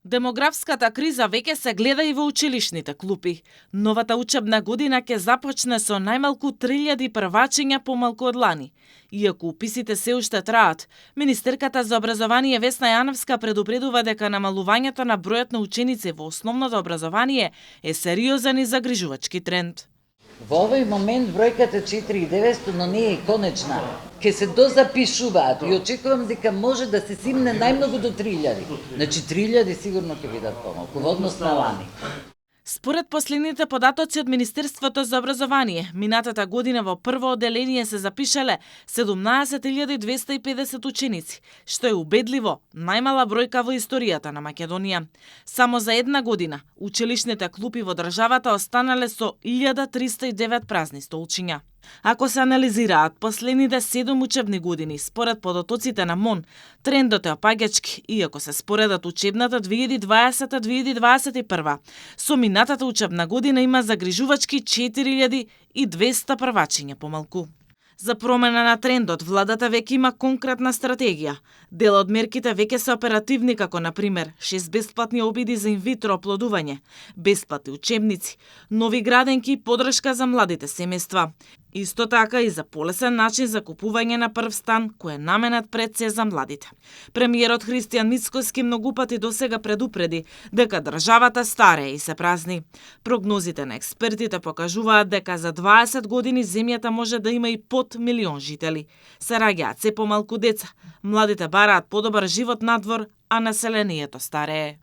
Демографската криза веќе се гледа и во училишните клупи. Новата учебна година ќе започне со најмалку 3000 првачиња помалку од лани. Иако уписите се уште траат, министерката за образование Весна Јановска предупредува дека намалувањето на бројот на ученици во основното образование е сериозен и загрижувачки тренд. Во овој момент бројката 4900, но не е конечна. Ке се дозапишуваат и очекувам дека може да се симне најмногу до 3000. Значи 3000 сигурно ќе бидат помалку во однос на лани. Според последните податоци од Министерството за образование, минатата година во прво одделение се запишале 17250 ученици, што е убедливо најмала бројка во историјата на Македонија. Само за една година училишните клупи во државата останале со 1309 празни столчиња. Ако се анализираат последните 7 учебни години според податоците на МОН, трендот е опаѓачки, иако се споредат учебната 2020-2021. Со минатата учебна година има загрижувачки 4200 првачиња помалку. За промена на трендот, владата веќе има конкретна стратегија. Дел од мерките веќе се оперативни, како например 6 бесплатни обиди за инвитро оплодување, бесплатни учебници, нови граденки и поддршка за младите семејства. Исто така и за полесен начин за купување на прв стан, кој е наменат пред се за младите. Премиерот Христијан Мицкоски многу пати досега предупреди дека државата старее и се празни. Прогнозите на експертите покажуваат дека за 20 години земјата може да има и под 1 милион жители. Се раѓаат се помалку деца, младите бараат подобар живот надвор, а населението старее.